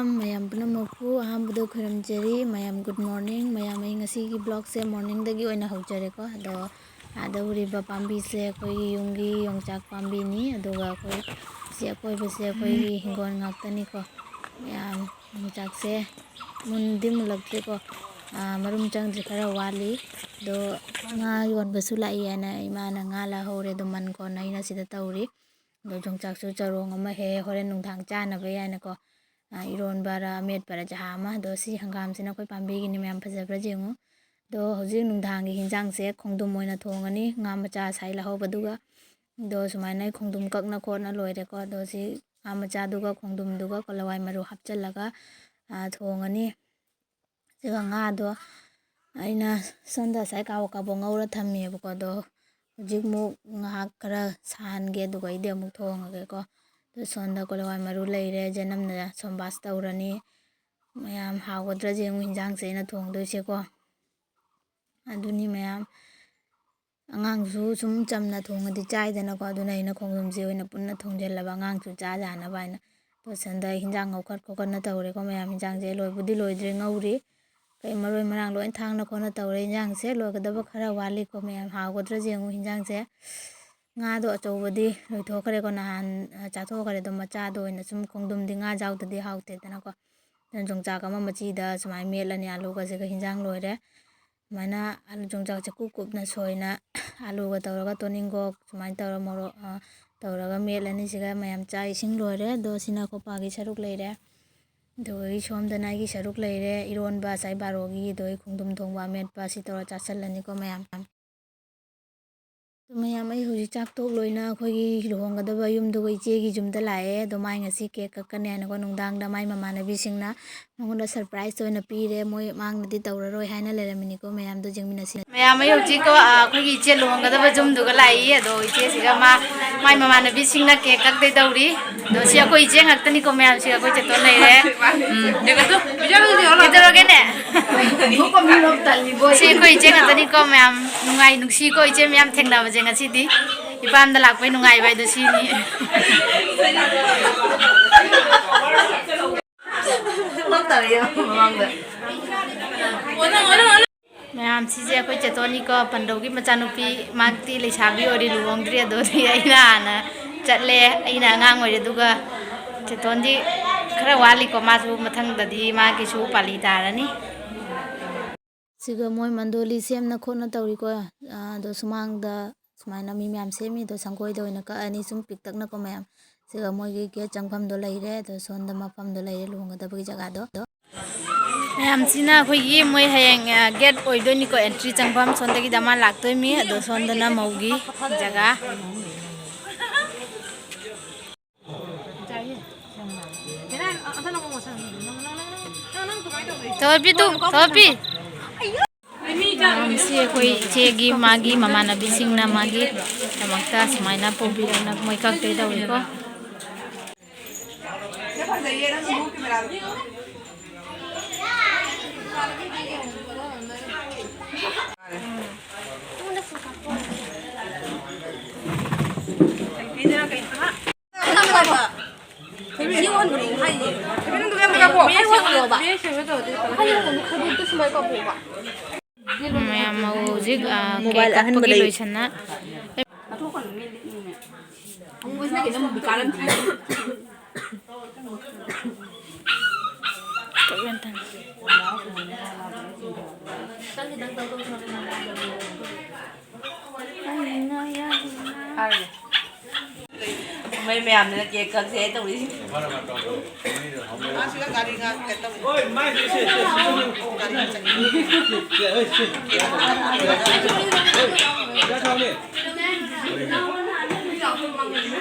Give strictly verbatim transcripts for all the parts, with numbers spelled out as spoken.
ꯃꯌꯥꯝ ꯄꯨꯝꯅꯃꯛꯄꯨ ꯑꯍꯥꯟꯕꯗ ꯈꯨꯔꯨꯝꯖꯔꯤ꯫ ꯃꯌꯥꯝ good morning꯫ ꯃꯌꯥꯝ, ꯑꯩ ꯉꯁꯤꯒꯤ vlogꯁꯦ morningꯗꯒꯤ ꯑꯣꯏꯅ ꯍꯧꯖꯔꯦꯀꯣ꯫ ꯑꯗꯣ ꯑꯥꯗ ꯎꯔꯤꯕ ꯄꯥꯝꯕꯤꯁꯦ ꯑꯩꯈꯣꯏꯒꯤ ꯌꯨꯝꯒꯤ ꯌꯣꯡꯆꯥꯛ ꯄꯥꯝꯕꯤꯅꯤ꯫ ꯑꯗꯨꯒ ꯑꯩꯈꯣꯏ ꯁꯤ ꯑꯀꯣꯏꯕꯁꯦ ꯑꯩꯈꯣꯏꯒꯤ ꯍꯤꯡꯒꯣꯜ ꯉꯥꯛꯇꯅꯤꯀꯣ꯫ ꯃꯌꯥꯝ, ꯌꯣꯡꯆꯥꯛꯁꯦ ꯃꯨꯟꯗꯤ ꯃꯨꯜꯂꯛꯇ꯭ꯔꯤꯀꯣ꯫ ꯑꯥ, ꯃꯔꯨꯝ ꯆꯪꯗ꯭ꯔꯤ, ꯈꯔ ꯋꯥꯠꯂꯤ꯫ ꯑꯗꯣ ꯉꯥ ꯌꯣꯟꯕꯁꯨ ꯂꯥꯛꯏ ꯍꯥꯏꯅ ꯏꯃꯥꯅ ꯉꯥ ꯂꯧꯍꯧꯔꯦ꯫ ꯑꯗꯣ ꯃꯟ ꯀꯣꯟꯅ ꯑꯩꯅ ꯁꯤꯗ ꯇꯧꯔꯤ꯫ ꯑꯗꯣ ꯌꯣꯡꯆꯥꯛꯁꯨ ꯆꯔꯣꯡ ꯑꯃ ꯍꯦꯛ ꯍꯣꯔꯦꯟ ꯅꯨꯡꯗꯥꯡ ꯆꯥꯅꯕ ꯍꯥꯏꯅꯀꯣ꯫ ꯑꯥ, ꯏꯔꯣꯟꯕꯔ ꯑꯃꯦꯠꯄꯔ ꯖꯍꯥ ꯑꯃ꯫ ꯑꯗꯣ ꯁꯤ ꯍꯪꯒꯥꯝꯁꯤꯅ ꯑꯩꯈꯣꯏ ꯄꯥꯝꯕꯤꯒꯤꯅꯤ ꯃꯌꯥꯝ, ꯐꯖꯕ꯭ꯔꯥ ꯌꯦꯡꯉꯨ꯫ ꯑꯗꯣ ꯍꯧꯖꯤꯛ ꯅꯨꯡꯗꯥꯡꯒꯤ ꯍꯤꯟꯖꯥꯡꯁꯦ ꯈꯣꯡꯗ꯭ꯔꯨꯝ ꯑꯣꯏꯅ ꯊꯣꯡꯉꯅꯤ, ꯉꯥ ꯃꯆꯥ ꯉꯁꯥꯏ ꯂꯧꯍꯧꯕꯗꯨꯒ꯫ ꯑꯗꯣ ꯁꯨꯃꯥꯏꯅ ꯑꯩ ꯈꯣꯡꯗ꯭ꯔꯨꯝ ꯀꯛꯅ ꯈꯣꯠꯅ ꯂꯣꯏꯔꯦꯀꯣ꯫ ꯑꯗꯣ ꯁꯤ ꯉꯥ ꯃꯆꯥꯗꯨꯒ ꯈꯣꯡꯗ꯭ꯔꯨꯝꯗꯨꯒ ꯀꯣꯂꯋꯥꯏ ꯃꯔꯨ ꯍꯥꯞꯆꯤꯜꯂꯒ, ꯑꯥ, ꯊꯣꯡꯉꯅꯤ꯫ ꯑꯗꯨꯒ ꯉꯥꯗꯣ ꯑꯩꯅ ꯁꯣꯝꯗ ꯉꯁꯥꯏ ꯀꯥꯕꯛ ꯀꯥꯕꯛ ꯉꯧꯔ ꯊꯝꯃꯦꯕꯀꯣ꯫ ꯑꯗꯣ ꯍꯧꯖꯤꯛꯃꯨꯛ ꯉꯥꯏꯍꯥꯛ ꯈꯔ ꯁꯥꯍꯟꯒꯦ, ꯑꯗꯨꯒ ꯑꯩꯗꯤ ꯑꯃꯨꯛ ꯊꯣꯡꯉꯒꯦꯀꯣ꯫ ꯑꯗꯣ ꯁꯣꯝꯗ ꯀꯣꯂꯋꯥꯏ ꯃꯔꯨ ꯂꯩꯔꯦ, ꯆꯅꯝꯅ ꯁꯣꯝꯕꯥꯁ ꯇꯧꯔꯅꯤ꯫ ꯃꯌꯥꯝ, ꯍꯥꯎꯒꯗ꯭ꯔꯥ ꯌꯦꯡꯉꯨ ꯍꯤꯟꯖꯥꯡꯁꯦ ꯑꯩꯅ ꯊꯣꯡꯗꯣꯏꯁꯦꯀꯣ꯫ ꯑꯗꯨꯅꯤ ꯃꯌꯥꯝ, ꯑꯉꯥꯡꯁꯨ ꯁꯨꯝ ꯆꯝꯅ ꯊꯣꯡꯉꯗꯤ ꯆꯥꯏꯗꯅꯀꯣ, ꯑꯗꯨꯅ ꯑꯩꯅ ꯈꯣꯡꯗ꯭ꯔꯨꯝꯁꯦ ꯑꯣꯏꯅ ꯄꯨꯟꯅ ꯊꯣꯡꯖꯤꯜꯂꯕ ꯑꯉꯥꯡꯁꯨ ꯆꯥ ꯌꯥꯅꯕ ꯍꯥꯏꯅ꯫ ꯑꯗꯣ ꯁꯣꯝꯗ ꯍꯤꯟꯖꯥꯡ ꯉꯧꯈꯠ ꯈꯣꯠꯀꯠꯅ ꯇꯧꯔꯦꯀꯣ ꯃꯌꯥꯝ꯫ ꯍꯤꯟꯖꯥꯡꯁꯦ ꯂꯣꯏꯕꯨꯗꯤ ꯂꯣꯏꯗ꯭ꯔꯤ, ꯉꯧꯔꯤ꯫ ꯀꯩ ꯃꯔꯣꯏ ꯃꯔꯥꯡ ꯂꯣꯏ ꯊꯥꯛꯅ ꯈꯣꯠꯅ ꯇꯧꯔꯦ ꯍꯤꯟꯖꯥꯡꯁꯦ꯫ ꯂꯣꯏꯒꯗꯕ ꯈꯔ ꯋꯥꯠꯂꯤꯀꯣ ꯃꯌꯥꯝ꯫ ꯍꯥꯎꯒꯗ꯭ꯔꯥ ꯌꯦꯡꯉꯨ ꯍꯤꯟꯖꯥꯡꯁꯦ꯫ ꯉꯥꯗꯣ ꯑꯆꯧꯕꯗꯤ ꯂꯣꯏꯊꯣꯛꯈ꯭ꯔꯦꯀꯣ ꯅꯍꯥꯟ, ꯑ, ꯆꯥꯊꯣꯛꯈ꯭ꯔꯦ꯫ ꯑꯗꯣ ꯃꯆꯥꯗꯣ ꯑꯣꯏꯅ ꯁꯨꯝ, ꯈꯣꯡꯗ꯭ꯔꯨꯝꯗꯤ ꯉꯥ ꯌꯥꯎꯗꯗꯤ ꯍꯥꯎꯇꯦꯗꯅꯀꯣ꯫ ꯑꯗꯨꯅ ꯌꯣꯡꯆꯥꯛ ꯑꯃ ꯃꯆꯤꯗ ꯁꯨꯃꯥꯏꯅ ꯃꯦꯠꯂꯅꯤ ꯑꯂꯨꯒꯁꯤꯒ꯫ ꯍꯤꯟꯖꯥꯡ ꯂꯣꯏꯔꯦ꯫ ꯁꯨꯃꯥꯏꯅ ꯑꯂꯨ, ꯌꯣꯡꯆꯥꯛꯁꯦ ꯀꯨꯞ ꯀꯨꯞꯅ ꯁꯣꯏꯅ ꯑꯂꯨꯒ ꯇꯧꯔꯒ ꯇꯣꯅꯤꯡꯈꯣꯛ ꯁꯨꯃꯥꯏꯅ ꯇꯧꯔ ꯃꯣꯔꯣꯛ, ꯑ, ꯇꯧꯔꯒ ꯃꯦꯠꯂꯅꯤ꯫ ꯁꯤꯒ ꯃꯌꯥꯝ ꯆꯥꯛ ꯏꯁꯤꯡ ꯂꯣꯏꯔꯦ꯫ ꯑꯗꯣ ꯁꯤꯅ ꯑꯩꯈꯣꯏ ꯄꯥꯒꯤ ꯁꯔꯨꯛ ꯂꯩꯔꯦ꯫ ꯑꯗꯨꯒ ꯑꯩ ꯁꯣꯝꯗꯅ ꯑꯩꯒꯤ ꯁꯔꯨꯛ ꯂꯩꯔꯦ꯫ ꯏꯔꯣꯟꯕ ꯉꯁꯥꯏ ꯕꯥꯔꯣꯒꯤ, ꯑꯗꯣ ꯑꯩ ꯈꯣꯡꯗ꯭ꯔꯨꯝ ꯊꯣꯡꯕ ꯑꯃꯦꯠꯄ ꯁꯤ ꯇꯧꯔ ꯆꯥꯁꯤꯜꯂꯅꯤꯀꯣ ꯃꯌꯥꯝ꯫ ꯑꯗꯣ ꯃꯌꯥꯝ, ꯑꯩ ꯍꯧꯖꯤꯛ ꯆꯥꯛ ꯇꯣꯛ ꯂꯣꯏꯅ ꯑꯩꯈꯣꯏꯒꯤ ꯂꯨꯍꯣꯡꯒꯗꯕ ꯌꯨꯝꯗꯨꯒ ꯏꯆꯦꯒꯤ ꯌꯨꯝꯗ ꯂꯥꯛꯑꯦ꯫ ꯑꯗꯣ ꯃꯥꯏ ꯉꯁꯤ cake ꯀꯛꯀꯅꯤ ꯍꯥꯏꯅꯀꯣ ꯅꯨꯡꯗꯥꯡꯗ ꯃꯥꯏ ꯃꯃꯥꯟꯅꯕꯤꯁꯤꯡꯅ ꯃꯉꯣꯟꯗ surprise ꯑꯣꯏꯅ ꯄꯤꯔꯦ꯫ ꯃꯣꯏ ꯃꯥꯡꯅꯗꯤ ꯇꯧꯔꯔꯣꯏ ꯍꯥꯏꯅ ꯂꯩꯔꯝꯃꯤꯅꯤꯀꯣ ꯃꯌꯥꯝꯗꯣ ꯌꯦꯡꯃꯤꯟꯅꯁꯤ꯫ ꯃꯌꯥꯝ, ꯑꯩ ꯍꯧꯖꯤꯛꯀꯣ, ꯑ, ꯑꯩꯈꯣꯏꯒꯤ ꯏꯆꯦ ꯂꯨꯍꯣꯡꯒꯗꯕ ꯌꯨꯝꯗꯨꯒ ꯂꯥꯛꯏ꯫ ꯑꯗꯣ ꯏꯆꯦꯁꯤꯒ ꯃꯥ, ꯃꯥꯏ ꯃꯃꯥꯟꯅꯕꯤꯁꯤꯡꯅ cake ꯀꯛꯇꯣꯏ ꯇꯧꯔꯤ꯫ ꯑꯗꯣ ꯁꯤ ꯑꯩꯈꯣꯏ ꯏꯆꯦ ꯉꯥꯛꯇꯅꯤꯀꯣ ꯃꯌꯥꯝ, ꯁꯤ ꯑꯩꯈꯣꯏ ꯆꯦꯇꯣꯟ ꯂꯩꯔꯦ꯫ ꯎꯝ꯫ ꯀꯩꯗꯧꯔꯒꯦꯅꯦ? ꯁꯤ ꯑꯩꯈꯣꯏ ꯏꯆꯦ ꯉꯥꯛꯇꯅꯤꯀꯣ ꯃꯌꯥꯝ꯫ ꯅꯨꯡꯉꯥꯏ ꯅꯨꯡꯁꯤꯀꯣ ꯏꯆꯦ ꯃꯌꯥꯝ ꯊꯦꯡꯅꯕꯁꯦ ꯉꯁꯤꯗꯤ꯫ ꯏꯄꯥꯝꯗ ꯂꯥꯛꯄꯩ ꯅꯨꯡꯉꯥꯏꯕ ꯍꯥꯏꯗꯣ ꯁꯤꯅꯤ꯫ ꯃꯌꯥꯝꯁꯤꯁꯦ ꯑꯩꯈꯣꯏ ꯆꯦꯇꯣꯟꯅꯤꯀꯣ, ꯄꯟꯗꯧꯒꯤ ꯃꯆꯥꯅꯨꯄꯤ꯫ ꯃꯥꯛꯇꯤ ꯂꯩꯁꯥꯕꯤ ꯑꯣꯏꯔꯤ, ꯂꯨꯍꯣꯡꯗ꯭ꯔꯤ꯫ ꯑꯗꯨꯗꯤ ꯑꯩꯅ ꯍꯥꯟꯅ ꯆꯠꯂꯦ, ꯑꯩꯅ ꯑꯉꯥꯡ ꯑꯣꯏꯔꯤ꯫ ꯑꯗꯨꯒ ꯆꯦꯇꯣꯟꯗꯤ ꯈꯔ ꯋꯥꯠꯂꯤꯀꯣ, ꯃꯥꯁꯨ ꯃꯊꯪꯗꯗꯤ ꯃꯥꯒꯤꯁꯨ ꯄꯥꯜꯂꯤ ꯇꯥꯔꯅꯤ꯫ ꯁꯤꯒ ꯃꯣꯏ ꯃꯟꯗꯣꯂꯤ ꯁꯦꯝꯅ ꯈꯣꯠꯅ ꯇꯧꯔꯤꯀꯣ꯫ ꯑꯗꯣ ꯁꯨꯃꯥꯡꯗ ꯁꯨꯃꯥꯏꯅ ꯃꯤ ꯃꯌꯥꯝ ꯁꯦꯝꯃꯤ꯫ ꯑꯗꯣ ꯁꯪꯒꯣꯏꯗ ꯑꯣꯏꯅ ꯀꯛꯑꯅꯤ, ꯁꯨꯝ ꯄꯤꯛꯇꯛꯅꯀꯣ ꯃꯌꯥꯝ꯫ ꯁꯤꯒ ꯃꯣꯏꯒꯤ ꯒꯦꯠ ꯆꯪꯐꯝꯗꯣ ꯂꯩꯔꯦ꯫ ꯑꯗꯣ ꯁꯣꯝꯗ ꯃꯐꯝꯗꯣ ꯂꯩꯔꯦ, ꯂꯨꯍꯣꯡꯒꯗꯕꯒꯤ ꯖꯒꯥꯗꯣ꯫ ꯃꯌꯥꯝꯁꯤꯅ ꯑꯩꯈꯣꯏꯒꯤ ꯃꯣꯏ ꯍꯌꯦꯡ, ꯑ, ꯒꯦꯠ ꯑꯣꯏꯗꯣꯏꯅꯤꯀꯣ, ꯑꯦꯟꯇ꯭ꯔꯤ ꯆꯪꯐꯝ꯫ ꯁꯣꯝꯗꯒꯤ ꯗꯃꯥꯟ ꯂꯥꯛꯇꯣꯏꯅꯤ꯫ ꯑꯗꯣ ꯁꯣꯝꯗꯅ ꯃꯧꯒꯤ ꯖꯒꯥ꯫ ꯊꯣꯏꯕꯤ ꯇꯨ, ꯊꯣꯏꯕꯤ꯫ ꯃꯌꯥꯝꯁꯤ ꯑꯩꯈꯣꯏ ꯏꯆꯦꯒꯤ, ꯃꯥꯒꯤ ꯃꯃꯥꯟꯅꯕꯤꯁꯤꯡꯅ ꯃꯥꯒꯤ ꯗꯃꯛꯇ ꯁꯨꯃꯥꯏꯅ ꯄꯨꯕꯤꯔꯛꯅ ꯃꯣꯏ ꯀꯛꯇꯣꯏ ꯇꯧꯔꯤꯀꯣ꯫ ꯃꯌꯥꯝ ꯍꯧꯖꯤꯛ, ꯑ, ꯀꯦꯛ ꯃꯣꯕꯥꯏꯜ ꯀꯛꯄꯒꯤ ꯑꯍꯟꯕ ꯂꯩ꯫ ꯂꯣꯏꯁꯟꯅ꯫ ꯃꯣꯏ ꯃꯌꯥꯝꯅ ꯀꯦꯛ ꯀꯛꯁꯦ ꯇꯧꯔꯤꯁꯤꯅꯤ꯫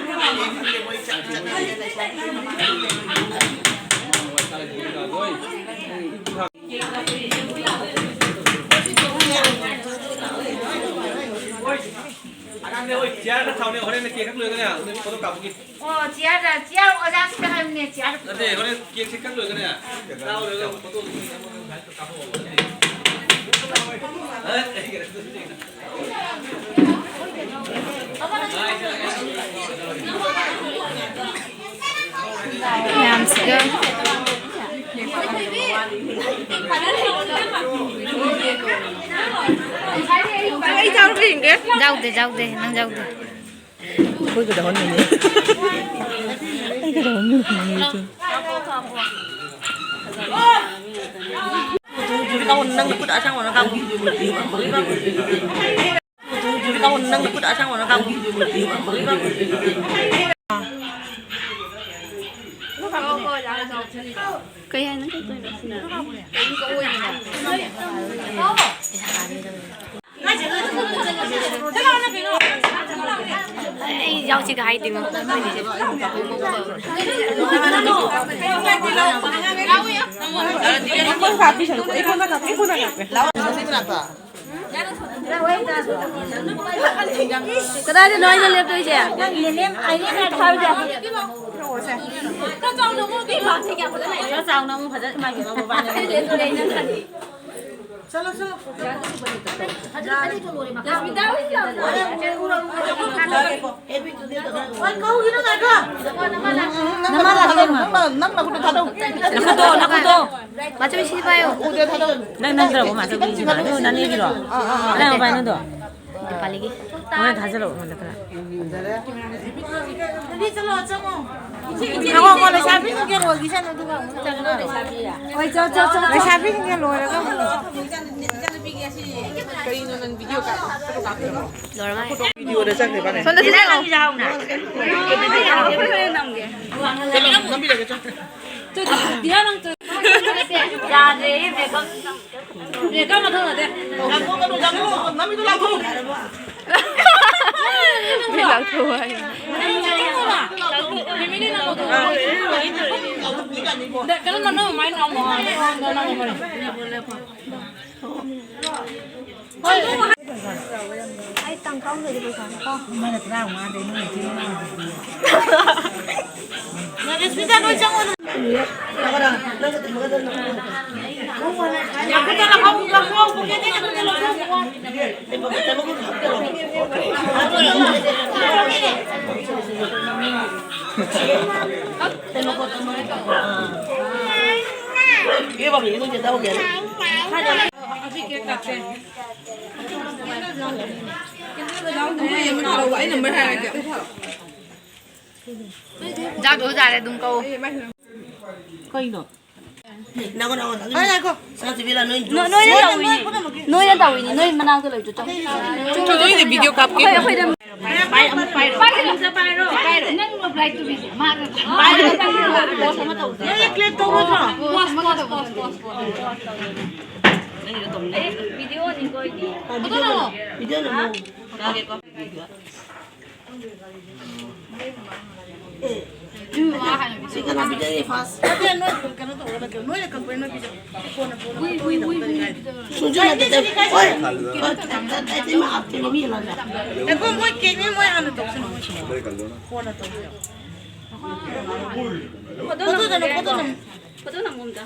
ꯑꯉꯥꯡꯅꯦ, ꯍꯣꯏ, ꯆꯤꯌꯥꯔꯗ ꯊꯥꯎꯅꯦ, ꯍꯣꯔꯦꯟ ꯀꯦꯛ ꯈꯛ ꯂꯣꯏꯒꯅꯦ, ꯅꯣꯏ ꯐꯣꯇꯣ ꯀꯥꯞꯄꯒꯤ꯫ ꯑꯣ, ꯆꯤꯌꯥꯔꯗ, ꯆꯤꯌꯥꯔ ꯑꯣꯖꯥꯁꯤꯗ ꯍꯥꯏꯕꯅꯦ, ꯆꯤꯌꯥꯔ꯫ ꯅꯠꯇꯦ, ꯍꯣꯔꯦꯟ ꯀꯦꯛꯁꯦ ꯀꯛ ꯂꯣꯏꯒꯅꯦ, ꯆꯥꯕ ꯂꯣꯏꯔꯒ ꯐꯣꯇꯣ ꯀꯥꯞꯄꯛꯑꯣ꯫ ꯃꯌꯥꯝꯁꯤꯒ꯫ ꯑꯩ ꯌꯥꯎꯗꯦ, ꯌꯥꯎꯗꯦ, ꯅꯪ ꯌꯥꯎꯗꯦ꯫ ꯑꯩꯈꯣꯏ ꯀꯩꯗꯧꯍꯟꯕꯅꯤ? ꯑꯩ ꯀꯩꯗꯧꯍꯟꯕꯅꯤ? ꯅꯪ ꯅꯈꯨꯠ ꯑꯁꯥꯡꯕꯅ ꯀꯥꯡꯕꯨ꯫ ꯅꯪ ꯅꯪ ꯅꯈꯨꯠ ꯑꯁꯥꯡꯕꯅ ꯀꯥꯡꯕꯨ꯫ ꯀꯩ ꯍꯥꯏꯅꯣ? ꯀꯩ ꯇꯧꯔꯤꯅꯣ? ꯑꯩ ꯌꯥꯎꯁꯤꯒ ꯍꯥꯏꯗꯦꯉꯣ꯫ ꯀꯗꯥꯏꯗꯅꯣ ꯑꯩꯅ ꯂꯦꯞꯇꯣꯏꯁꯦ? ꯅꯪꯒꯤꯅꯦ, ꯅꯦꯝ, ꯑꯩꯅꯦ ꯅꯦꯝ ꯊꯥꯔꯨꯁꯦ꯫ ꯈꯔ ꯆꯥꯎꯅ ꯑꯃꯨꯛ ꯏꯃꯥ ꯊꯦꯡ ꯌꯥꯝ ꯐꯖꯅ ꯂꯩꯔꯦ꯫ ꯈꯔ ꯆꯥꯎꯅ ꯑꯃꯨꯛ ꯐꯖꯅ ꯏꯃꯥꯒꯤ ꯃꯃꯥꯡꯗ ꯂꯩꯔꯦ꯫ ꯆꯠꯂꯣ, ꯆꯠꯂꯣ꯫ ꯔꯁꯃꯤꯇꯥ ꯍꯣꯏ ꯂꯥꯛꯑꯣ꯫ ꯍꯣꯏ, ꯀꯧꯈꯤꯅꯨ, ꯉꯥꯏꯈꯣ꯫ ꯅꯃꯥ ꯂꯥꯛꯑꯦ, ꯏꯃꯥ꯫ ꯅꯪ, ꯅꯪ ꯅꯈꯨꯠꯇꯣ ꯊꯥꯗꯧ꯫ ꯅꯈꯨꯠꯇꯣ, ꯅꯈꯨꯠꯇꯣ꯫ ꯃꯆꯨ ꯁꯤ ꯄꯥꯏꯌꯣ꯫ ꯎꯗꯦ, ꯊꯥꯗꯧ꯫ ꯅꯪ ꯅꯪꯗ꯭ꯔꯕꯣ ꯃꯥ ꯆꯠꯂꯤꯁꯤꯅ? ꯑꯗꯨ ꯅꯅꯦꯒꯤꯔꯣ? ꯑꯥ, ꯑꯥ, ꯑꯥ꯫ ꯀꯅꯥ ꯄꯥꯏꯅꯣꯗꯣ? ꯅꯦꯄꯥꯂꯤꯒꯤ꯫ ꯃꯣꯏ ꯊꯥꯖꯤꯜꯂꯛꯑꯣ ꯑꯩꯉꯣꯟꯗ ꯈꯔ꯫ ꯉꯥꯏꯈꯣ, ꯉꯥꯏꯈꯣ, ꯂꯩꯁꯥꯕꯤꯁꯤꯡꯁꯦ ꯂꯣꯏꯈꯤꯁꯅꯨ, ꯑꯗꯨꯒ ꯑꯃꯨꯛ ꯆꯪꯉꯛꯑꯣ꯫ ꯍꯣꯏ, ꯆꯣ, ꯆꯣ, ꯆꯣ, ꯆꯣ꯫ ꯂꯩꯁꯥꯕꯤꯁꯤꯡꯁꯦ ꯂꯣꯏꯔꯒ ꯑꯃꯨꯛ꯫ ꯀꯩꯅꯣ ꯅꯪ ꯚꯤꯗꯤꯑꯣ ꯀꯥꯞ-, ꯐꯣꯇꯣ ꯀꯥꯞꯇꯣꯏꯔꯣ? ꯂꯣꯏꯔꯒ ꯍꯥꯏ꯫ ꯚꯤꯗꯤꯑꯣꯗ ꯆꯪꯉꯦ, ꯏꯕꯥꯅꯤ꯫ ꯁꯣꯝꯗ ꯆꯠꯂꯣ꯫ ꯅꯪꯒꯤꯁꯨ ꯌꯥꯎꯅ꯫ ꯆꯠꯂꯣ, ꯅꯝꯕꯤꯔꯒꯦ, ꯆꯣ꯫ ꯌꯥꯗ꯭ꯔꯦ, ꯃꯦꯀꯞ꯫ ꯃꯦꯀꯞ ꯃꯊꯧ ꯅꯠꯇꯦ꯫ ꯂꯥꯛꯊꯣꯛꯀꯅꯨ, ꯂꯥꯛꯊꯣꯛꯀꯅꯨ, ꯅꯝꯃꯤꯗꯣ ꯂꯥꯛꯊꯣꯛ꯫ ꯃꯤ ꯂꯥꯛꯊꯣꯛꯑꯣ ꯍꯥꯏ꯫ ꯐꯦꯃꯤꯂꯤ ꯅꯪ ꯂꯧꯊꯣꯛꯑꯣ꯫ ꯀꯩꯅꯣ ꯅꯪ ꯃꯥꯏ ꯅꯝꯃꯣ꯫ ꯑꯩ ꯇꯥꯡ ꯇꯔꯥꯍꯨꯝꯗꯣꯏꯗꯤ ꯄꯩꯁꯥꯅꯤꯀꯣ꯫ ꯑꯃꯅ ꯇꯔꯥꯃꯉꯥꯗꯩ ꯅꯣꯏ ꯏꯆꯤꯟ ꯏꯅꯥꯎꯗꯨꯗꯤ꯫ ꯔꯦꯁꯃꯤꯇꯥ, ꯅꯣꯏ ꯆꯪꯉꯣ꯫ ꯑꯩ ꯅꯝꯕꯔ ꯍꯥꯏꯔꯒꯦ꯫ ꯖꯥꯗꯣ ꯖꯥꯔꯦ ꯑꯗꯨꯝ ꯀꯧ꯫ ꯀꯩꯅꯣ? ꯅꯪꯉꯣ, ꯅꯪꯉꯣ, ꯅꯪꯉꯣ꯫ ꯉꯥꯏꯈꯣ, ꯉꯥꯏꯈꯣ꯫ ꯁꯅꯥꯇꯣꯝꯕꯤ ꯂꯥ, ꯅꯣꯏ ꯅꯣ-, ꯅꯣꯏꯅ ꯅꯣꯏ ꯇꯧꯋꯤꯅꯤ꯫ ꯄꯨꯝꯅꯃꯛꯀꯤ ꯅꯣꯏꯅ ꯇꯧꯋꯤꯅꯤ꯫ ꯅꯣꯏ ꯃꯅꯥꯛꯇ ꯂꯩꯕꯗꯣ ꯆꯪꯉꯣ꯫ ꯆꯠꯂꯣ, ꯑꯩꯅ ꯚꯤꯗꯤꯑꯣ ꯀꯥꯞꯀꯦ꯫ ꯑꯩꯈꯣꯏ, ꯑꯩꯈꯣꯏꯗ ꯄꯥꯏ-, ꯑꯃꯨꯛ ꯄꯥꯏꯔꯣ꯫ ꯄꯥꯏꯔꯣ, ꯑꯝꯇ ꯄꯥꯏꯔꯣ꯫ ꯄꯥꯏꯔꯣ꯫ ꯅꯪ ꯔꯤꯄ꯭ꯂꯥꯏ ꯇꯨꯕꯤꯁꯦ꯫ ꯃꯥ ꯄꯥꯏꯔꯣ, ꯄꯥꯏꯔꯣ, ꯄꯥꯏꯔꯣ꯫ ꯄꯣꯁ ꯑꯃ ꯇꯧꯁꯦ꯫ ꯅꯪ ꯀ꯭ꯂꯤꯞ ꯇꯧꯒꯗ꯭ꯔꯣ? ꯄꯣꯁ, ꯄꯣꯁ, ꯄꯣꯁ, ꯄꯣꯁ, ꯄꯣꯁ꯫ ꯅꯪꯒꯤꯗꯣ ꯇꯧꯅꯤꯡꯉꯦ꯫ ꯑꯦ, ꯚꯤꯗꯤꯑꯣꯅꯤꯀꯣ ꯑꯩꯗꯤ꯫ ꯑꯥ, ꯚꯤꯗꯤꯑꯣꯅꯤ꯫ ꯀꯛꯑꯒꯦꯀꯣ꯫ ꯑꯦ, ꯁꯤ ꯀꯅꯥ ꯄꯤꯖꯔꯤ ꯐꯥꯁ? ꯅꯠꯇꯦ, ꯅꯣꯏ ꯀꯩꯅꯣ ꯇꯧꯔꯒ ꯅꯠꯇꯦ, ꯅꯣꯏꯅ ꯀꯛꯄꯩ ꯅꯣꯏ ꯄꯤꯖꯧ꯫ ꯀꯣꯟꯅ, ꯀꯣꯟꯅ ꯍꯣꯏ, ꯍꯣꯏ, ꯍꯣꯏ, ꯍꯣꯏ, ꯍꯣꯏ꯫ ꯁꯨꯝ ꯁꯨꯝ ꯅꯠꯇꯦ, ꯍꯣꯏ, ꯍꯣꯏ, ꯍꯣꯏ, ꯃꯤ ꯂꯥꯛꯑꯦ꯫ ꯑꯦ, ꯃꯣꯏ ꯀꯦꯛꯅꯦ, ꯃꯣꯏ ꯍꯥꯟꯅ ꯇꯧꯁꯅꯨ, ꯃꯣꯏ ꯀꯣꯟꯅ ꯇꯧꯁꯦ꯫ ꯐꯣꯇꯣ ꯅꯝꯃꯣ, ꯐꯣꯇꯣ ꯅꯝꯃꯣ꯫ ꯐꯣꯇꯣ ꯅꯝꯃꯣ ꯑꯝꯇ꯫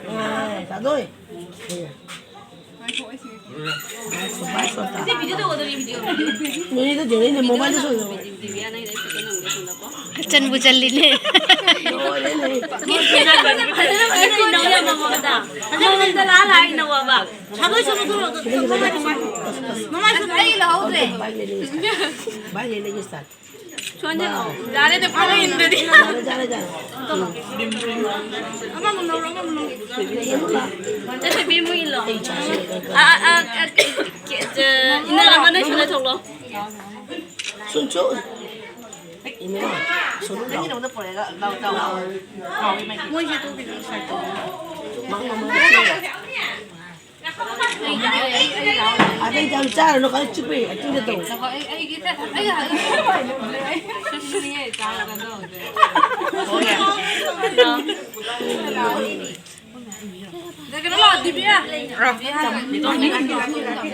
ꯑꯦ, ꯇꯥꯗꯣꯏ꯫ ꯁꯤ ꯚꯤꯗꯤꯑꯣ ꯇꯧꯒꯗꯧꯔꯤ, ꯚꯤꯗꯤꯑꯣ, ꯚꯤꯗꯤꯑꯣ꯫ ꯅꯣꯏꯗ ꯖꯦꯅꯦ, ꯃꯣꯕꯥꯏꯜꯗ ꯁꯣꯏꯗꯅ꯫ ꯗꯤꯕꯤꯌꯥ, ꯅꯪ ꯑꯩ ꯐꯣꯇꯣ ꯅꯝꯒꯦ ꯁꯣꯝꯗꯀꯣ꯫ ꯆꯟꯕꯨ ꯆꯜꯂꯤꯅꯦ꯫ ꯂꯣꯏꯔꯦꯅꯦ꯫ ꯐꯖꯅ, ꯐꯖꯅ ꯏꯟꯅꯧ ꯌꯥꯝ ꯃꯃꯥꯡꯗ꯫ ꯑꯃꯃꯝꯗ ꯂꯥꯛꯑ ꯂꯥꯛꯑ ꯏꯟꯅꯧ ꯍꯥꯏꯕ꯫ ꯁꯥꯗꯣꯏ, ꯁꯣꯝꯗ ꯊꯣꯛꯂꯛꯑꯣ꯫ ꯃꯃꯥꯏ ꯁꯣꯝꯗ꯫ ꯑꯩ ꯂꯧꯍꯧꯗ꯭ꯔꯦ꯫ ꯚꯥꯏ ꯂꯩꯔꯦ, ꯚꯥꯏ ꯂꯩꯔꯦ, ꯁꯣꯝꯗ ꯌꯦꯡꯉꯣ꯫ ꯌꯥꯔꯦꯗ, ꯐꯔꯦ, ꯏꯟꯗꯗꯤ꯫ ꯌꯥꯔꯦ, ꯌꯥꯔꯦ, ꯌꯥꯔꯦ꯫ ꯑꯃꯃꯝ ꯂꯧꯔꯣ, ꯑꯃꯃꯝ ꯂꯧꯔꯣ꯫ ꯆꯠꯊꯕꯤ, ꯃꯣꯏ ꯏꯜꯂꯣ꯫ ꯑꯥ, ꯑꯥ, ꯑꯥ, ꯀꯦ-, ꯀꯦ-, ꯆ-, ꯏꯟꯅꯔꯒ ꯅꯣꯏ ꯁꯣꯝꯗ ꯊꯣꯛꯂꯣ꯫ ꯁꯨꯝ ꯁꯨꯝ꯫ ꯏꯅꯦ, ꯁꯨꯝ ꯂꯥꯎ꯫ ꯃꯣꯏꯁꯦ ꯇꯣꯛꯈꯤꯗꯣꯏꯅꯤ ꯁꯥꯏꯠꯇ꯫ ꯃꯥ, ꯃꯥ, ꯃꯥ꯫ ꯑꯗꯩ ꯌꯥꯝ ꯆꯥꯔꯨꯅꯨ, ꯈꯔ ꯆꯨꯞꯄꯦ, ꯑꯆꯨꯝꯕ ꯇꯧ꯫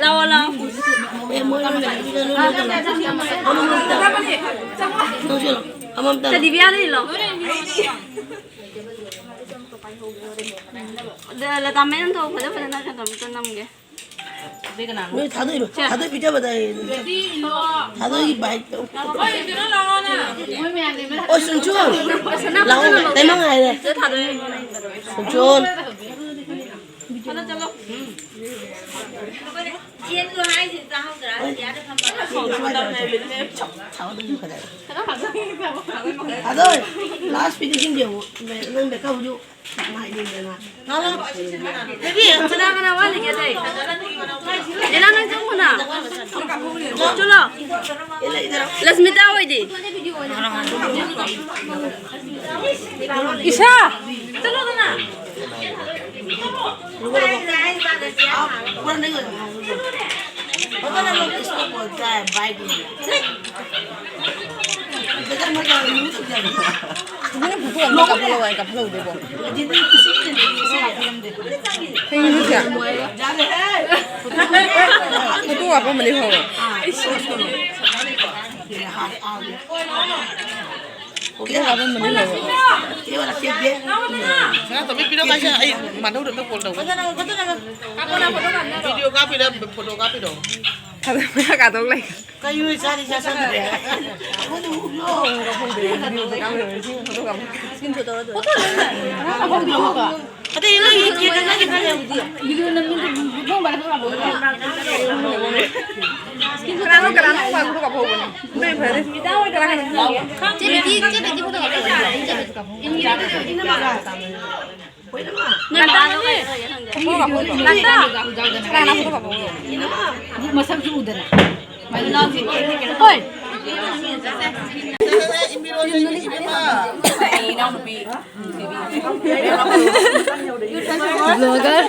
ꯂꯥꯛꯑꯣ, ꯂꯥꯛꯑꯣ꯫ ꯑꯦ, ꯃꯣꯏ ꯂꯣꯏ ꯂꯩ꯫ ꯑꯃꯃꯝꯇ꯫ ꯅꯪꯁꯨ ꯑꯃꯃꯝꯇ꯫ ꯂꯥꯛꯑꯣ꯫ ꯂꯇꯥ ꯃꯦꯝ ꯊꯣꯛ ꯐꯖ ꯐꯖꯅ ꯀꯩꯅꯣꯝꯇ ꯅꯝꯒꯦ꯫ ꯅꯣꯏ ꯊꯥꯗꯣꯛꯏꯔꯣ? ꯊꯥꯗꯣꯛ ꯄꯤꯖꯕꯗ ꯑꯩ ꯊꯥꯗꯣꯛꯏ ꯚꯥꯏ꯫ ꯑꯣ, ꯁꯨꯝ ꯁꯨꯝ ꯂꯥꯛꯑꯣ, ꯇꯥꯏꯃꯪ ꯉꯥꯏꯔꯦ꯫ ꯁꯨꯝ ꯁꯨꯝ꯫ ꯆꯦꯟꯂꯨ ꯍꯥꯏꯁꯦ ꯇꯥꯍꯧꯗ꯭ꯔꯥ? ꯑꯇꯤꯌꯥꯗ ꯐꯝꯕ꯫ ꯊꯥꯗꯣꯛ, last finishing ꯗꯤ ꯑꯃꯨꯛ ꯅꯪ ꯕꯦꯛꯀꯞ ꯍꯧꯖꯤꯛ꯫ ꯀꯅꯥ ꯀꯅꯥ ꯋꯥꯠꯂꯤꯒꯦ ꯑꯇꯩ? ꯏꯂꯥ, ꯅꯪ ꯆꯪꯉꯨꯅ꯫ ꯆꯠꯂꯣ꯫ ꯂꯁꯃꯤꯇꯥ ꯍꯣꯏꯗꯤ? ꯏꯁꯥ! ꯆꯠꯂꯣꯗꯅ꯫ ꯏꯕꯨꯡꯅ ꯐꯣꯇꯣ ꯑꯝꯇ ꯀꯥꯞꯍꯜꯂꯛꯑꯣ ꯍꯥꯏ, ꯀꯥꯞꯍꯜꯂꯛꯎꯗꯦꯕꯣ꯫ ꯀꯩꯅꯣ ꯁꯤꯁꯦ? ꯐꯣꯇꯣ ꯀꯥꯞꯄꯝꯃꯗꯤ ꯐꯕ꯫ ꯐꯣꯇꯣ ꯀꯥꯞꯄꯝꯃꯗꯤ ꯐꯕ꯫ ꯁꯅꯥꯇꯣꯝꯕꯤ, ꯄꯤꯔꯛꯑꯣ ꯍꯥꯏꯁꯦ, ꯑꯩ ꯃꯥꯙꯧꯗ ꯑꯝꯇ ꯀꯣꯜ ꯇꯧꯒꯦ꯫ ꯚꯤꯗꯤꯑꯣ ꯀꯥꯞꯄꯤꯔ ꯐꯣꯇꯣ ꯀꯥꯞꯄꯤꯔꯣ? ꯊꯥꯗ ꯃꯌꯥ ꯀꯥꯗꯧ ꯂꯩ꯫ ꯀꯩꯅꯣ ꯆꯥꯗꯤ ꯆꯥꯁꯟꯗ꯭ꯔꯦ꯫ ꯑꯇꯩ ꯅꯣꯏ ꯌꯦꯠꯀꯦ ꯅꯪꯒꯤ ꯈꯜꯂꯦ꯫ ꯀꯅꯥꯅꯣ, ꯀꯅꯥꯅꯣ ꯃꯥ ꯐꯣꯇꯣ ꯀꯥꯞꯍꯧꯕꯅꯦ? ꯅꯣꯏ ꯐꯔꯦ꯫ ꯀꯅꯥ ꯀꯅꯥ? ꯆꯦ ꯕꯦꯇꯤ, ꯆꯦ ꯕꯦꯇꯤ ꯐꯣꯇꯣ ꯀꯥꯞꯍꯧꯕꯅꯦ꯫ ꯅꯣꯏ ꯃꯥꯗꯣ ꯀꯥꯏ ꯆꯠꯈ꯭ꯔꯒꯦ ꯈꯪꯗꯦ꯫ ꯂꯥꯛꯇ? ꯀꯅꯥ ꯐꯣꯇꯣ ꯀꯥꯞꯄ? ꯃꯁꯛꯁꯨ ꯎꯗꯅ꯫ ꯍꯣꯏ꯫ ꯏꯅꯥꯎꯅꯨꯄꯤ꯫ Vlogger꯫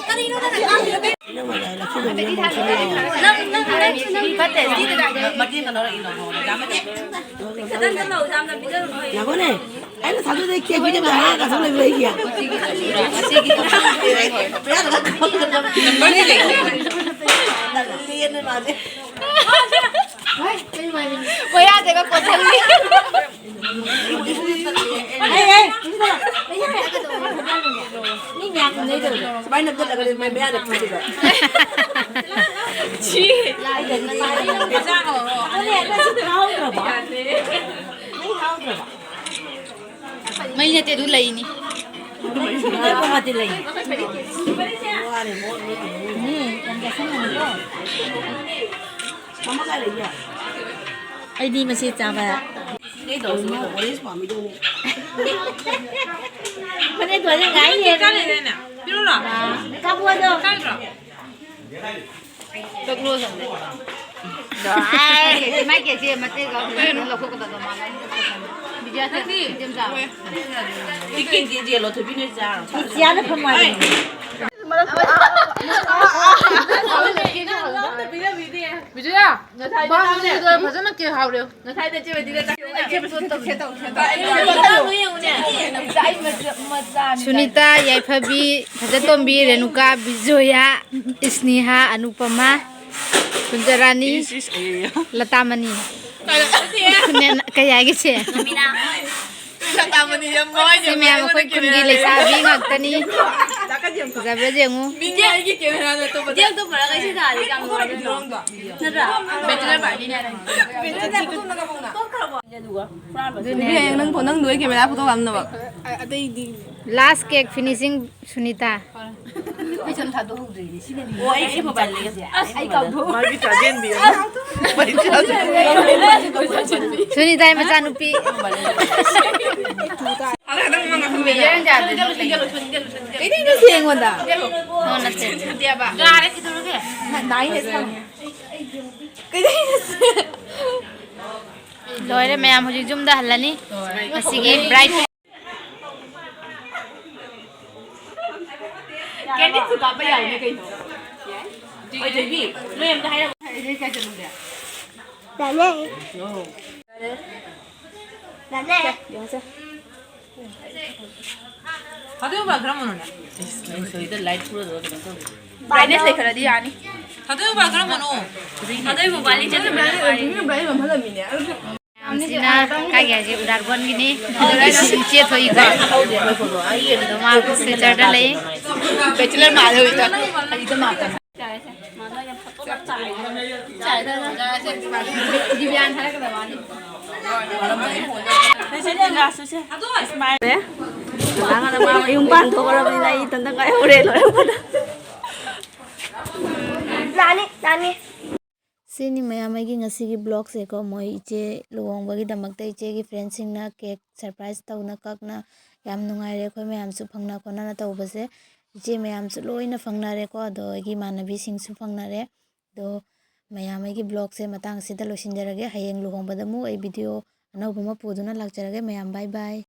ꯀꯔꯤꯅꯣ ꯅꯪ? ꯅꯪ, ꯅꯪ, ꯅꯪ, ꯐꯠꯇꯦ꯫ ꯉꯥꯏꯈꯣꯅꯦ, ꯑꯩꯅ ꯊꯥꯖꯗꯦ, ꯀꯦꯛ ꯄꯤꯖꯕꯗ ꯍꯥꯏꯔꯒ ꯀꯩꯁꯨ ꯂꯩꯕ꯭ꯔꯥ ꯑꯩꯒꯤ? ꯅꯝꯕꯔꯗꯤ ꯂꯩ꯫ ꯃꯌꯥꯗꯒ ꯀꯣꯠꯁꯜꯂꯤ꯫ ꯍꯩ, ꯍꯩ, ꯁꯤꯗ ꯂꯥꯛ꯫ ꯃꯤ ꯃꯌꯥꯝ ꯎꯅꯩꯗꯣ꯫ ꯁꯨꯃꯥꯏꯅ ꯅꯞꯁꯤꯜꯂꯒ ꯃꯌꯥꯗ ꯐꯝꯗꯣꯏꯕ꯫ ꯁꯤ꯫ ꯑꯗꯨꯅꯦ, ꯅꯪ ꯁꯤ ꯍꯥꯎꯗ꯭ꯔꯕꯣ? ꯅꯪ ꯍꯥꯎꯗ꯭ꯔꯕꯣ? ꯃꯩ ꯅꯠꯇꯦ, ꯑꯗꯨ ꯂꯩꯅꯤ꯫ ꯅꯪ ꯃꯇꯤ ꯂꯩ꯫ ꯎꯝ, ꯌꯥꯝ ꯆꯥꯁꯤꯟꯒꯅꯨꯀꯣ꯫ ꯑꯩꯗꯤ ꯃꯁꯤ ꯆꯥꯕ꯫ ꯐꯅꯦꯛ ꯇꯣ ꯉꯥꯏ ꯂꯩꯔꯦ꯫ ꯀꯥꯞꯄꯣ ꯑꯗꯣ꯫ ꯃꯥꯏ ꯀꯦꯛꯁꯦ ꯃꯇꯦꯛ ꯑꯃ ꯂꯧꯊꯣꯛꯀꯗꯕ ꯃꯥꯜꯂꯦ꯫ ꯕꯤꯖꯤꯌꯥ ꯆꯦ-, ꯕꯤꯖꯤꯌꯥ ꯆꯥꯔꯣ꯫ ꯆꯤꯆꯤꯌꯥꯗ ꯐꯝꯃꯣ ꯍꯥꯏꯕꯅꯦ꯫ ꯕꯤꯖꯤꯌꯥ, ꯉꯁꯥꯏꯗꯤ ꯕꯥꯃꯣꯟꯒꯤꯗꯣ ꯐꯖꯅ ꯀꯦꯛ ꯍꯥꯎꯔꯦ꯫ ꯉꯁꯥꯏꯗ ꯆꯦ ꯕꯦꯇꯤꯗ ꯆꯥꯛ-, ꯁꯨꯅꯤꯇꯥ, ꯌꯥꯏꯐꯕꯤ, ꯐꯖꯇꯣꯝꯕꯤ, ꯔꯦꯅꯨꯀꯥ, ꯕꯤꯖꯣꯌꯥ, ꯏꯁꯅꯤꯍꯥ, ꯑꯅꯨꯄꯃꯥ, ꯀꯨꯟꯖꯔꯥꯅꯤ, ꯏꯁ, ꯏꯁ, ꯑꯌꯣ, ꯌꯣ꯫ ꯂꯇꯥꯃꯅꯤ꯫ ꯅꯦ-, ꯀꯩ ꯍꯥꯏꯒꯦ ꯁꯦ? ꯁꯤ ꯃꯌꯥꯝ ꯑꯩꯈꯣꯏ ꯈꯨꯟꯒꯤ ꯂꯩꯁꯥꯕꯤ ꯉꯥꯛꯇꯅꯤ꯫ ꯐꯖꯕ꯭ꯔꯥ ꯌꯦꯡꯉꯨ꯫ ꯃꯤꯅꯦ ꯑꯩꯒꯤ ꯀꯦꯃꯦꯔꯥꯗ ꯑꯇꯣꯞꯄꯗ꯫ ꯅꯠꯇ꯭ꯔꯥ? ꯑꯗꯨꯅꯦ꯫ ꯏꯕꯦꯝ, ꯅꯪ ꯐꯣ-, ꯅꯪ ꯅꯣꯏ ꯀꯦꯃꯦꯔꯥ ꯐꯣꯇꯣ ꯀꯥꯞꯅꯕ꯫ ꯑ-, ꯑꯇꯩꯗꯤ꯫ Last cake finishing, Sunita. ꯑꯩ ꯁꯝ ꯊꯥꯗꯣꯛꯍꯧꯗ꯭ꯔꯤꯅꯦ, ꯁꯤꯅꯅꯤ꯫ ꯑꯣ, ꯑꯩ ꯁꯤ ꯃꯣꯕꯥꯏꯜ ꯂꯩꯒꯦ꯫ ꯑꯁ, ꯑꯩ ꯀꯥꯎꯊꯣꯛ-, ꯃꯥꯒꯤ ꯆꯥꯖꯦꯟꯕꯤ ꯑꯃ꯫ ꯁꯨꯅꯤꯇꯥꯏ ꯃꯆꯥꯅꯨꯄꯤ꯫ ꯀꯩꯗꯩꯅꯣ ꯁꯤ ꯑꯩꯉꯣꯟꯗ? ꯅꯉꯣꯟ ꯅꯠꯇꯦ꯫ ꯌꯥꯔꯦ, ꯀꯩꯗꯧꯔꯒꯦ? ꯅꯥꯏꯅꯦ ꯁꯝ꯫ ꯀꯩꯗꯩꯅꯣ ꯁꯤ? ꯂꯣꯏꯔꯦ ꯃꯌꯥꯝ, ꯍꯧꯖꯤꯛ ꯌꯨꯝꯗ ꯍꯜꯂꯅꯤ꯫ ꯉꯁꯤꯒꯤ bright ꯀꯦꯟꯗꯤꯁꯨ ꯀꯥꯞꯄ ꯌꯥꯏꯅꯦ ꯀꯩꯅꯣ꯫ ꯑꯣꯏꯖꯕꯤ, ꯅꯣꯏ ꯑꯝꯇ ꯍꯥꯏꯔꯛꯑꯣ꯫ ꯀꯥꯏ ꯆꯠꯂꯨꯒꯦ? ꯂꯥꯛꯅꯦ꯫ ꯂꯥꯛꯅꯦ꯫ ꯍꯧꯖꯤꯛ ꯃꯄꯥꯟ ꯈꯔ ꯃꯨꯟꯅꯅꯦ꯫ ꯏꯁ, ꯅꯪ ꯁꯣꯏꯗ light ꯄꯨꯔꯗꯕ ꯀꯩꯅꯣ ꯇꯧꯔꯤ꯫ Brightness ꯂꯩꯈꯠꯂꯗꯤ ꯌꯥꯅꯤ꯫ ꯍꯧꯖꯤꯛ ꯃꯄꯥꯟ ꯈꯔ ꯃꯨꯟꯅꯣ꯫ ꯍꯧꯖꯤꯛ ꯃꯣꯕꯥꯏꯜ ꯂꯤꯖꯦꯟ ꯃꯌꯥꯝ ꯂꯩ꯫ ꯁꯤꯅ ꯀꯥꯏꯒꯤ ꯍꯥꯏꯁꯦ ꯎꯗꯥꯔꯕꯣꯟꯒꯤꯅꯤ꯫ ꯏꯆꯦ ꯊꯣꯛꯏꯀꯣ꯫ ꯑꯗꯣ ꯃꯥ ꯁꯤꯜꯆꯔꯗ ꯂꯩ꯫ ꯕꯦꯆꯂꯔ ꯃꯥꯜꯂꯦ ꯍꯧꯖꯤꯛꯇ꯫ ꯃꯌꯨꯝ ꯄꯥꯟꯊꯣꯛꯈ꯭ꯔꯕꯅꯤꯅ ꯑꯩ ꯏꯊꯟꯇ ꯉꯥꯏꯍꯧꯔꯦ ꯂꯣꯏꯔꯛꯄꯗ꯫ ꯁꯤꯅꯤ ꯃꯌꯥꯝ ꯑꯩꯒꯤ ꯉꯁꯤꯒꯤ ꯕ꯭ꯂꯣꯛꯁꯦꯀꯣ꯫ ꯃꯣꯏ ꯏꯆꯦ ꯂꯨꯍꯣꯡꯕꯒꯤꯗꯃꯛꯇ ꯏꯆꯦꯒꯤ ꯐ꯭ꯔꯦꯟꯁꯤꯡꯅ ꯀꯦꯛ ꯁꯔꯄ꯭ꯔꯥꯏꯁ ꯇꯧꯅ ꯀꯛꯅ ꯌꯥꯝ ꯅꯨꯡꯉꯥꯏꯔꯦ꯫ ꯑꯩꯈꯣꯏ ꯃꯌꯥꯝꯁꯨ ꯐꯪꯅ ꯈꯣꯠꯅꯅ ꯇꯧꯕꯁꯦ ꯏꯆꯦ ꯃꯌꯥꯝꯁꯨ ꯂꯣꯏꯅ ꯐꯪꯅꯔꯦꯀꯣ꯫ ꯑꯗꯣ ꯑꯩꯒꯤ ꯏꯃꯥꯟꯅꯕꯤꯁꯤꯡꯁꯨ ꯐꯪꯅꯔꯦ꯫ ꯑꯗꯣ ꯃꯌꯥꯝ ꯑꯩꯒꯤ ꯕ꯭ꯂꯣꯛꯁꯦ ꯃꯇꯥꯡ ꯑꯁꯤꯗ ꯂꯣꯏꯁꯤꯟꯖꯔꯒꯦ꯫ ꯍꯌꯦꯡ ꯂꯨꯍꯣꯡꯕꯗ ꯑꯃꯨꯛ ꯑꯩ ꯚꯤꯗꯤꯑꯣ ꯑꯅꯧꯕ ꯑꯃ ꯄꯨꯗꯨꯅ ꯂꯥꯛꯆꯔꯒꯦ꯫ ꯃꯌꯥꯝ ꯕꯥꯏ ꯕꯥꯏ꯫